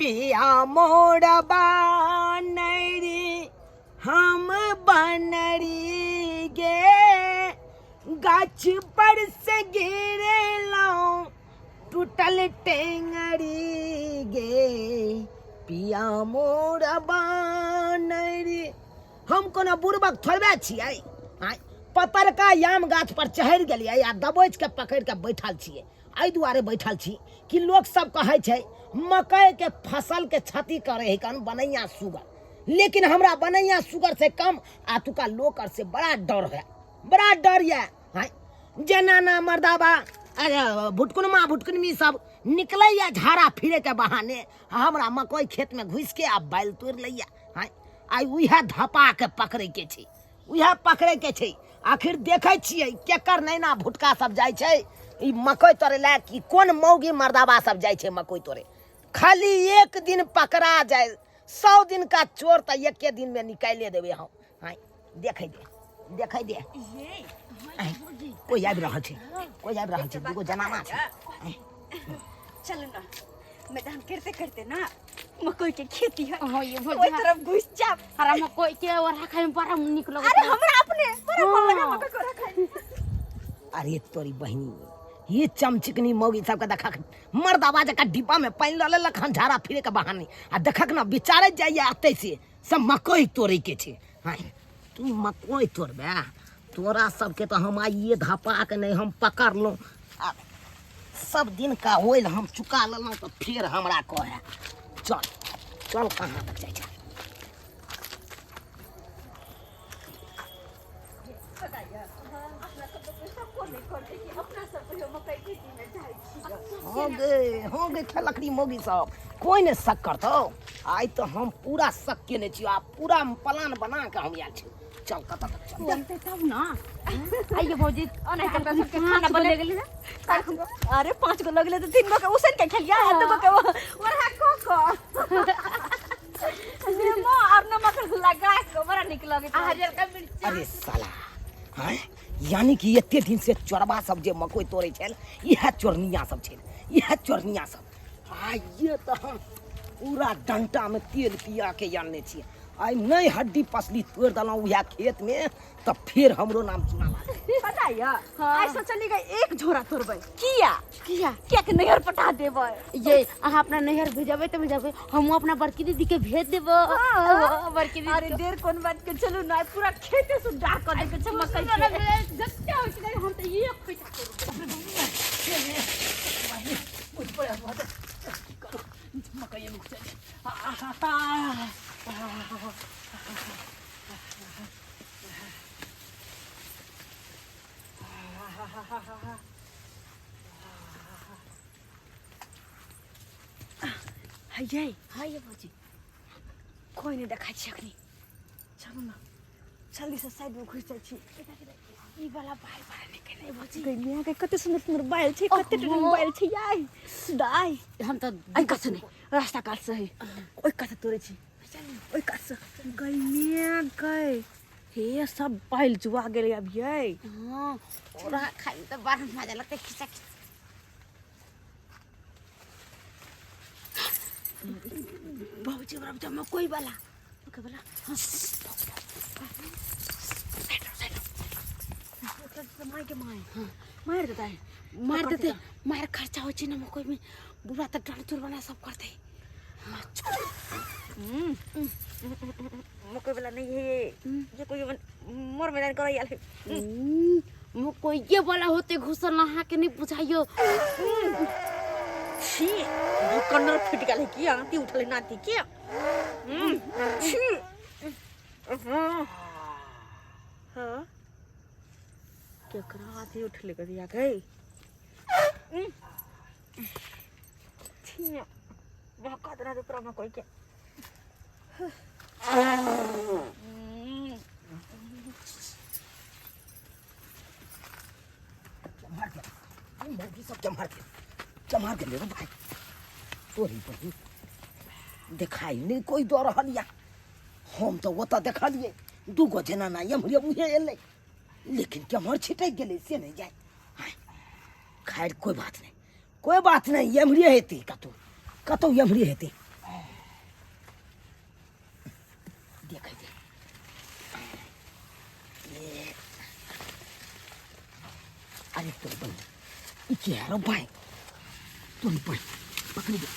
पिया मोर बनरी हम बनरी गे, गाछ पर से गिरलहुँ टूटल टेंगरी गे, पिया मोर बनरी। हम कोनो बुड़बक थोड़बे छियै? आँय, पतरका याम गाछ पर चढ़ि गेलियै आ दबोचि के पकड़ि के बैठल छियै। एहि दुआरे बैठल छी कि लोक सब कहै छै मकई के फसल के क्षति करे है कन बनैया सुगर, लेकिन हमरा बनैया सुगर से कम आतुका लोक आर से बड़ा डर है, बड़ा डर यऽ। हाँ, जेना ना मर्दाबा अरे भुटकुनमा भुटकुनमी सब निकलैया झाड़ा फिरे के बहाने, हमरा मकई खेत में घुसि के आ बैल तोड़ि लैया। हाँ, आइ उएह धपा के पकड़ै के छै, उएह पकड़ै के छै। आखिर देखै छियै केकर नैना भुटका सब जाइ छै ई मकई तोड़ै लए, कि कोन मौगी मर्दाबा सब जाइ छै मकई तोड़े। खाली एक दिन पकड़ा जाय, 100 दिन का चोर तऽ एके दिन में निकाले देबै हम। हाँ, देखै दे, देखै दे। कोई आबि रहल छै, कोई आबि रहल छै, दूगो जनाना छै। चलू ना, मैदान करते करते ना मकई के खेती है। हाँ, ये ओई तरफ घुस जाब। अरे मकई के ओरा खाए में बड़ा नीक लगत। अरे हमरा अपने बड़ा मन लगा मकई के ओरा खाए में। अरे तोरी बहिनी, ये चमचिकनी मौगी सबके देखक मर्द आवाज का डिब्बा में पानि लऽ लेलक हन झाड़ा फिरे के बहाने, आ देखक ना बिचारे जाइए अतै से सब मकई तोड़े के छै। हाँ, तू मकई तोड़बे? तोरा सबके तो हम आइए धपा के नहीं हम पकड़लहुँ, आ सब दिन का होइल हम चुका लेलहुँ तऽ फेर हमरा कहै चल चल कहाँ तक जाइ छै। हो गे, हो गे खेलकड़ी मौगी सब, कोई नहि शक करतौ। आइ तऽ हम पूरा शक केने छी आ पूरा प्लान बना के हम आयल छी। चल कतऽ तक चल। बनतै तब ना। आइए भौजी, ओना के अपना सबके पाँच खाना गो बने ले गेली ना। अरे 5 गो लगले तऽ 3 गो के उसन के खेलिया, आ 2 गो के ओढ़ा क क नेमो और नमक लगा के बड़ा निक लगैत आ हरियरका मिर्चा। अरे साला, हैं, यानी कि एते दिन से चोरबा सब जे मकई तोड़े छल, इएह चोरनिया सब छल, इएह चोरनिया सब। आ ये तऽ हम पूरा डंटा में तेल पिया के आनने छियै। आइ नहि हड्डी पसली तोड़ि देलहुँ उएह खेत में तऽ फेर हमरो नाम चुना लागत। पता यऽ, आइ सोचली गे एक झोरा तोड़बै। किया? किया? किया कि नैहर पठा देबै। ये अहाँ अपना नैहर भेजबै तऽ भेजबै, हमहूँ अपना बड़की दीदी के भेज देबै। हाँ। बड़की दीदी अरे देर कोन बात के, चलू ना पूरा खेते से डार कऽ देके छै मकई के। जते होइ छै हम तऽ एक पैसा तोड़बै। मकई में घुसा हयै। हाँ ये भौजी। कोई नहीं देखा छी अखनी, चलू ना जल्दी से साइड में घुस जाइ छी। ई वाला बाल बड़ा नीक है भौजी। गई मियां के कते सुंदर सुंदर बाल छै, कते टुटन बाल छै यार। दाई हम तो आई कात से नहीं, रास्ता कात से है, ओइ कात से तोड़े छी, ओइ कात से। गई मियां गई, हे सब बाल जुआ गेलै अब ये। हाँ, ओरा खाइ में तो बड़ा मजा लगतै, खिचा खिचा। भौजी ओकरा जमा मकई वाला, मकई वाला। हाँ। मार के मार, मार देता है, मार देते, मार खर्चा होइ छै ने मकई में, बुढ़ा तऽ डर चोर बना सब करते। मकई वाला नहीं है ये, ये कोई मोर मैदान कर आयल है। मकई वाला होते घुसल अहाँ के नहीं बुझाइयो। छी, कन्नर फूट गेल है की आंती उठल नाती के। छी। हाँ, केकरा आंती उठले करिया गई। छी, बहका देना तो पूरा मकई के। मार के मौगी सब जमार के जमार के रे भाई, तोरी बहिन देखाई नहीं कोई दऽ रहल या। हम तऽ ओतऽ देखलियै दूगो जनाना एम्हरे उहे एलै, लेकिन केम्हर छिटकि गेलै से नहि जाय। खैर कोई बात नहीं, कोई बात नहीं, एम्हरे हेतै कतौ, कतौ एम्हरे हेतै। अरे तोर बहिन ई के रो भाई तोर बहिन पकड़ दे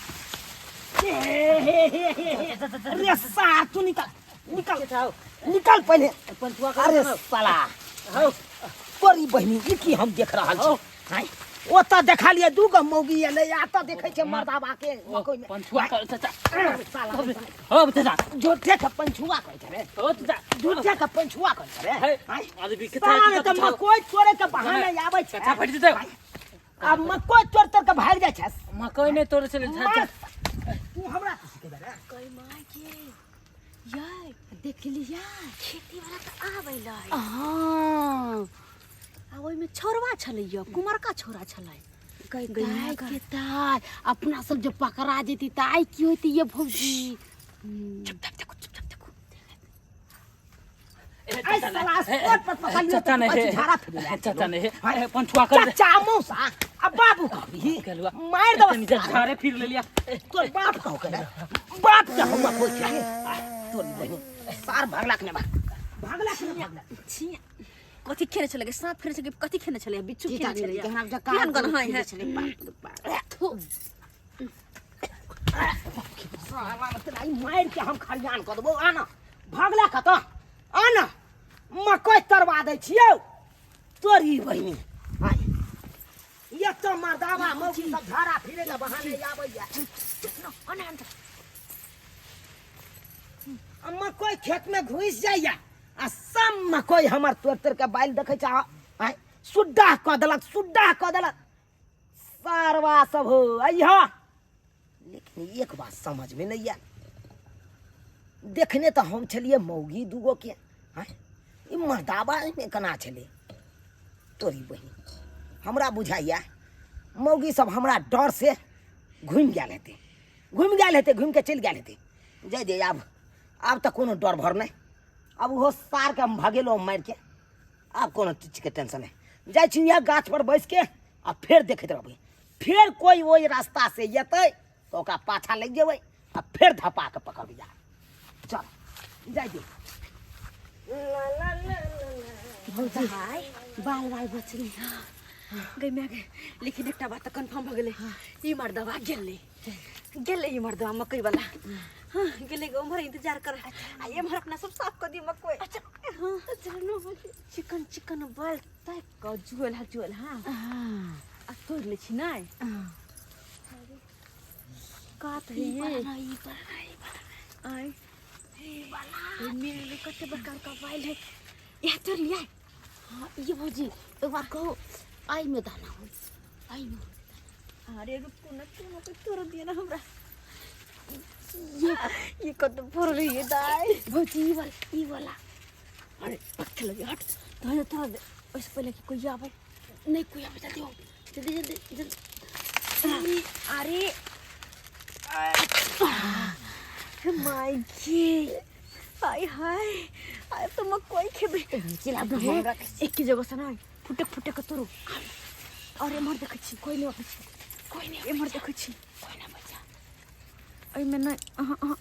अरे सार तू निकल निकल निकल पहले अरे साला तोरी बहिनी ई की हम देख रहल छी हाय ओतऽ देखा लियै दू गो मौगी एलै आ तऽ देखै छै मर्दाबा के मकई में पंछुआ कर चाचा अरे साला हो चाचा झूठे के पंछुआ कहै छै रे हो चाचा झूठे के पंछुआ कहै छै रे हे, हाय आदमी के साला ने तऽ मकई तोड़े के बहाने आबै छै चाचा फटि जेतै आ मकई तोड़ तोड़ के भागि जाइ छै मकई नहि तोड़ै छलै चाचा मार तू हमरा की सिखेबै रे गई माय के यार देख लिया खेती वाला तऽ आबै लै हाँ आ ओहिमे छौड़वा छलैया कुमरका छौड़ा छलै गई गई ताय माय के ताय अपना सब जे पकड़ा जेती ताय की होती ये भौजी चुपचाप देखो चुपचाप देखो ऐ साला स्पॉट पर पकड़ लियो चाचा तऽ नहि झाड़ा फिरी लए चाचा नहि हे पंछुआ कर चाचा मौसा आ बाबू कहबी कहलुआ मारि देबो तनी झाड़े फिर लेलिया तोर बाप कहो के रे बाप के हम कोइ छै तोर बहिन सार भागला के ने भाग भागला के ने भागला छिया कथी खेने छलै साँप खेने छलै कथी खेने छलै बिच्छू की खेने जाने छलै हमरा जका केहन गन है छलै बाप रे बाप थू साला तोरा ई मारि के हम खरियान कऽ देबो आना भागला कतऽ आना मकइ तरवा दै छियौ तोरी बहिनी आय एतऽ मर्दाबा मौगी सब झाड़ा फिरे लए बहाने आबैया आ मकइ खेतमे घुसि जाइया आ सब मकइ हमर तोड़ि तोड़ि के बालि देखै छै आय सुड्डाह कऽ देलक सुड्डाह कऽ देलक सारवा सब हो अइह लेकिन एक बात समझमे नहि आयल देखने तऽ हम छलियै मौगी दूगो के आँय ई मर्दाबा एहिमे केना छलै तोरी बहिन हमरा बुझाइया मौगी सब हमरा डर से घुमि गेल हेतै घुमि गेल हेतै घुमि कऽ चलि गेल हेतै जाय दे आब आब तऽ कोनो डर भर नहि आब ओहो सारके हम भगेलहुँ मारिके आब कोनो चीजके टेंशन नहि जाइ छी इएह गाछपर बैसिके आ फेर देखैत रहबै फेर कोइ ओहि रास्तासँ एतै तऽ ओकरा पाछा लागि जेबै आ फेर धपा कऽ पकड़बै जा चल जाइ दे भाई बाल बाल बचली गई मैं गई लेकिन एकटा बात तऽ कन्फर्म भऽ गेलै ई मर्दवा गेलै गेलै ई मर्दवा मकई वाला हाँ गेलै गे उम्हर इंतजार कर आ एम्हर अपना सब साफ कऽ दियौ मकई अच्छा हाँ चिकन चिकन बाल ताकि कऽ जुएल हा जुएल हाँ आ तोड़ि लै छी नहि कात है ये आय मेरे कते बड़का बड़का बाल है यह तोड़ लिया हाँ ये भौजी एक बार कहो आई में दाना हो आई में अरे रुकू ना तू मकई तोड़ दिया ना हमरा ये ये कत फरल है दाई भौजी ई वाला ई वाला अरे पत्थर लगे हट तोड़ दे तोड़ दे ओइसे पहले कि कोई आवे नहीं कोई आवे जल्दी हो जल्दी जल्दी जल्दी अरे माय गे हाय हाय आय तो मकई खेबे चल अब हमरा एक जगह से ना फुटक फुटक तोरो और एम्हर देखै छी कोई नहीं अबै छै कोई नहीं एम्हर देखै छी कोई ना बच्चा एहिमे नहि अहाँ अहाँ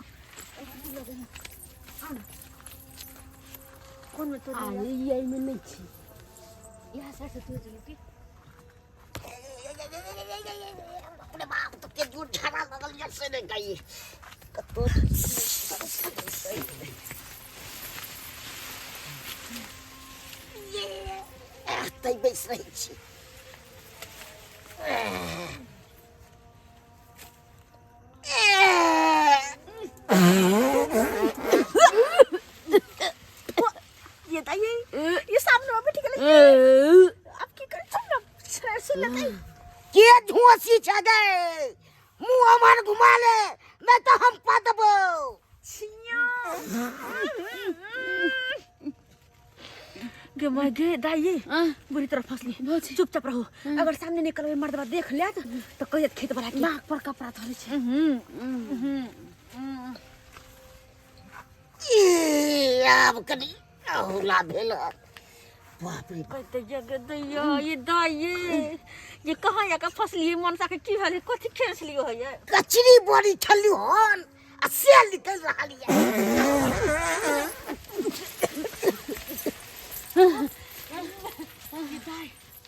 कोनमे तोड़ अरे ये में नहीं छी यहाँ साइड से तू चलो की अपने बाप तो के दूर झाड़ा लगल या से नहीं गई कतो ये तै बैस रही छी ये दाई ये सामने में बैठ गेलै अब की कर सुन ना सुन ले दाई के झोंसी छ गए मुंह हमर घुमा ले नहीं तो हम पा देबो गे माय गे दाई बुरी तरह फंसली चुपचाप रहो अगर सामने निकलबै मर्दबा देख लेत तो कह देत खेत वाला के नाक पर कपड़ा धरे छै ई, आब कनी अहुला भेल हन। बाप रे बाप। कहते जग दैया ये दाई ये कहाँ जाके फंसली मनसा के की भेल कथी खेल छलियो है ये कचरी बड़ी छली हन आ से निकल रहल ये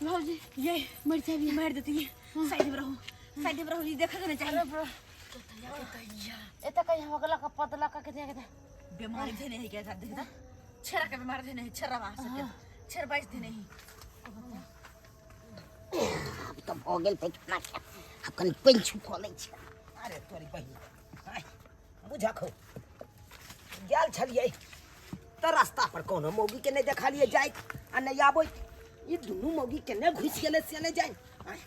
भौजी ये अभी मार देती साइड में रहो, साइड में रहो, ई देखे के नहीं चाहिए। एतऽ कहीं हम अगला का पतला का के दे के बीमारी थे नहीं क्या था देखता, छेरा के बीमार थे नहीं, छेरा वहां से छेर बाईस थे नहीं। आब तऽ भऽ गेल पैखाना के, आब कनि पानि छुकऽ लै छै। अरे तोरी बहिन, आइ, बुझक हौ, गेल छलियै तऽ रास्ता पर कोनो मौगी के नहि देखलियै जाइत आ नहि आबैत। ई दुनू मौगी केने घुसि गेलै से नहि जानि। आँय।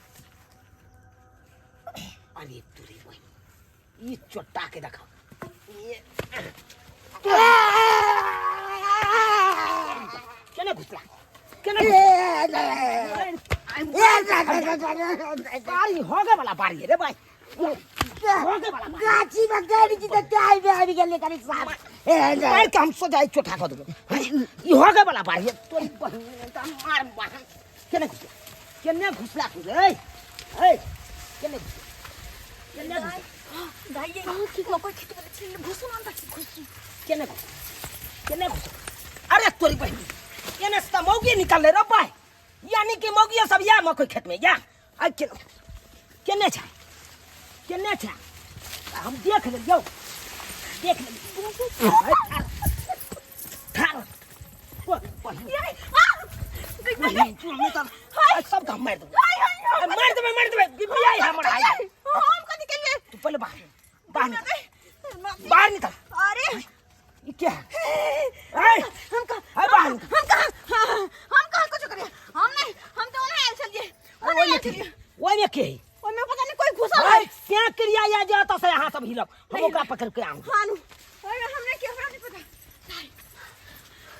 अरे तोरी बहिन, ई चोट्टा के देखा, केने घुसला, केने घुसला? बारी होगे वाला बारी है रे भाई, होगे वाला बारी। गाछी में गाड़ी की तो चाय में आबि गेलै कनी साफ। मार के हम सोजाई चोटा कऽ देबै। ई होगे वाला बारी है तोरी बहिन, तऽ मार मार। केने घुसला, केने घुसला तू रे? ए केने घुसला, केने घुसला? दाई ये मकई खेत में छिल घुसो ना अंदर घुसो। केने घुसला, केने घुसला? अरे तोरी बहिन, केने से मौगी निकलले रे भाई, यानी कि मौगी सब या मकई खेत में या। आ केने, केने छै, केने छै? हम देख लेलियौ, देख लेलियौ। ठार बहिन, तू हम तऽ सब हम मारि देबै, मारि देबै, मारि देबै। बिबिया हमर हाय। हम कथी केलिए? तू पहिले बाहर, बाहर निकल, बाहर निकल। अरे ई क्या है? ए, हम कहाँ, ए, बाहर निकल। हम कहाँ, हम कहाँ कुछ करिए? हम नहीं, हम तो ओने आयल छलिए, ओने आयल छलिए। ओहिमे के है? ओमे पता नहीं कोई घुसल अरे है। क्या क्रिया या जे ओतऽ से अहाँ सब हिलब, हम ओकरा पकड़ के आउ। हाँ नु, ओमे हमने के, हमरा नहीं पता।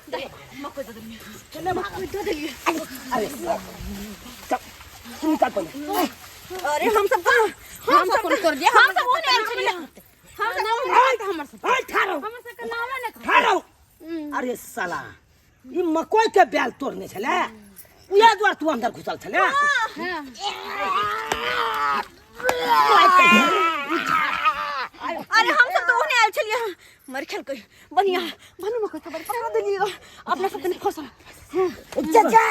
दाई, मकई दे देलिए। केने भागल? मकई दे देलिए। अरे चल, तू निकल पहिले। अरे हम सब कहाँ, हम सब कोन तोड़ दिया? हम सब ओने आयल छलिए, हम सब हमर सब ए, ठाढ़ हो, हमर सबके नामे ने ठाढ़ हो। अरे साला, ई मकई के बेल तोड़ने छले, उएह दुआर तू अंदर घुसल छले। अरे हम सब तो ओने आयल छलिए, मर खेल कोई बढ़िया भनु मकई खबर पकड़ा देलिए, अपना सब तनी फसल। चाचा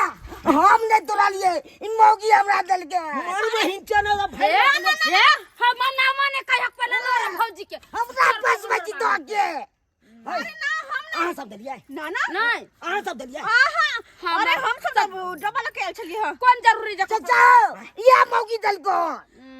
हम नहीं तोड़लिए, ई मौगी हमरा देलकै। मर बहिन चना भाई। ए हमर नाम ने कहियो पहिले लो भौजी के। हमरा पास बची तो के। अरे ना हम अहाँ सब देलियै? ना ना नहीं। अहाँ सब देलियै? हाँ हाँ, अरे हम सब डब्बा लके आयल छलिए। हां कोन जरूरी जे चाचा या मौगी देलको।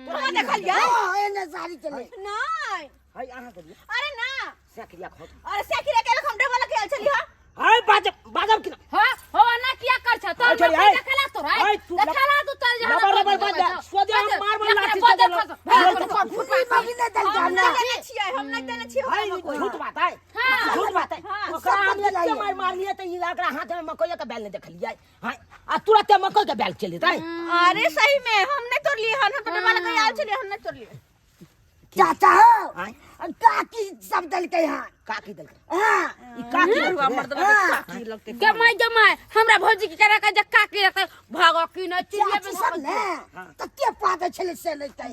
तोरा देखलियै? हां एने साड़ी चले। नहीं। हाय अहाँ देलियै? अरे ना। से क्रिया खाओ। अरे से क्रिया के हम डब्बा लके आयल छलिए। हां हाय बाजब, बाजब कि ना? हां हो ना किया कर छ तोर हाय, छोड़ी, मकई हाय। देखला तोर हाय। हाय, तू देखला तू चल जा। लबर, लबर बाज जा। सोझे हम मार मार लाठी से देलौ। मौगी नहीं देलकै हम हमरा। नहीं देने छियै, हम नहीं देने छियै। हाय, हमरा मकई। झूठ बात है, हाँ। झूठ बात है। हाँ, ओकरा सब हम एते दिलाइए। मार मारलियै तऽ ई एकरा हाथ में मकई के बेल नहि देखलियै। हाय, आ तुरते मकई के बेल चलि जेतै। अरे सही में हम नहीं तोड़लियै हन, हम तो डब्बा लके आयल छलियै, हम नहीं तोड़लियै। चाचा हो आँय? काकी सब देलकै हन। काकी देलकै? हां। ई काकी देलकै? मर्दवा के काकी लगतै। गमाय गमाय हमरा भौजी के करा के जे काकी रखते भागो की न चिड़िया चाची सब ने तते पादे छलै से लेतै।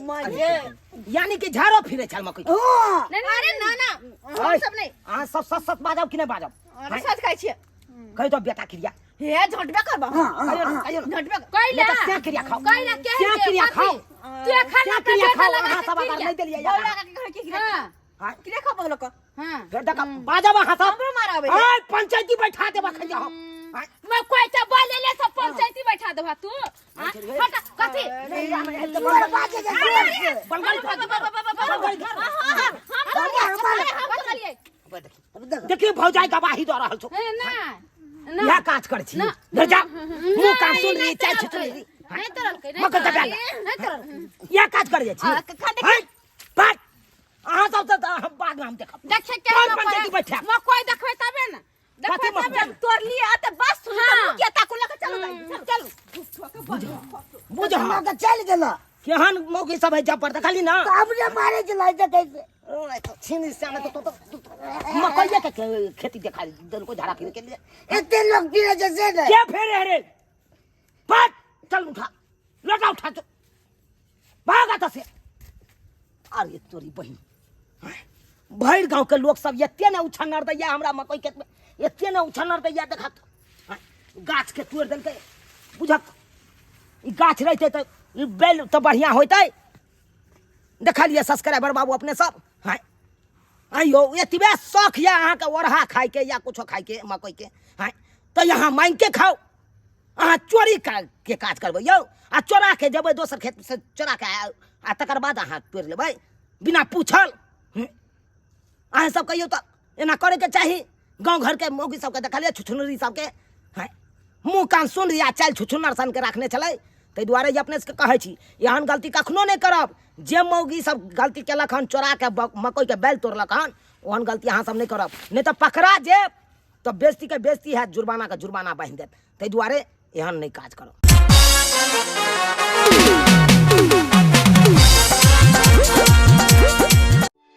यानी कि झाड़ो फिरे छल मकई। हां। अरे ना ना हम सब नहीं। अहाँ सब सच सच बाजब कि नहि बाजब? अरे सच कहै छियै। कहि दो बेटा क्रिया। हे झटबे करबा। हां कहियो ना, कहियो ना। झटबे। कैला नहीं तऽ से क्रिया खाओ, कैला के से क्रिया खाओ, तू एखन से क्रिया खाओ। अहाँ सब अगर नहि देलियै बौला एकरा। के कहै कि हां हाँ, क्रिया खाओ बौला के। हां फेर देख बाजब अहाँ सब। हमरो मार आबै। आय पंचायती बैठा देब अखन हम। आय, मैं कोई त बोले ले सब पंचायती बैठा देबा तू। हां हट कथी नहीं, हम एक जोर बाजे के जोर से। बलगड़ी खा, बलगड़ी खा। हम चलिए। देखिए भौजाई गवाही दऽ रहल छौ। ए ना ना इएह काज करै छी, धर जा मुँह कान सुन रही चाय छुट रही। नहीं तरल के मकई के बेल। नहीं तरल। इएह काज करै छी। हाय, बात अहाँ सब तऽ हम बाद में हम देखब। देखे के कोन पंचायती बैठा? मकई देखबै तबे ना, देखबै कथी मकई? तबे। तोड़लियै त बस सुन हाँ। त मुखिया ताकू लके चलू दाई, चलू। बुझ मौका चलि गेल। केहन मौगी सब है जबर देखली ना। तऽ हमरे मारे छलै देखै से। ओए तो छीन श्याम तो तो मकई के खेती देखा देलको झाड़ा फिर के लिए। एते लोग फिरे छै से ने। के फेरे रे? पट चल उठा, लौटा उठा चल भाग एतऽ से। अरे तोरी बहिन, भरि गाँव के लोग सब एते ने उछन्नर दैया हमरा मकई खेत में, एते ने उछन्नर दैया। देखत गाछ के तोड़ि देलकै, बुझक ई गाछ रहितै तऽ ई बैल तऽ बढ़िआँ होइतै। देखलियै सब्सक्राइबर बाबू अपने सब? हाँ आइयो एतबे शौख यऽ अहाँके ओरहा खाइके या कुछो खाइके मकइके, हाँ तऽ यहाँ माँगिके खाउ। अहाँ चोरी के काज करबै यौ, आ चोरा के जेबै दोसर खेत से चोरा के आयल, आ तकर बाद अहाँ तोड़ि लेबै बिना पूछल। अहाँ सब कहियौ तऽ एना करैके चाही? गाँव घरके मौगी सबके देखलियै छुछुनरी सबके, हैं मुँह कान सुन या चालि छुछुनर सनके राखने छलै। ताहि दुआरे जे अपने सबके कहै छी, एहन गलती कखनो नहि करब। जे मौगी सब गलती केलक हन, चोरा के मकइके बैल तोड़लक हन, ओहन गलती अहाँ सब नहि करब, नहि तऽ पकड़ा जेब तऽ बेइज्जतीके बेइज्जती हैत, जुर्मानाके जुर्माना बान्हि देत। ताहि दुआरे एहन नहि काज करब।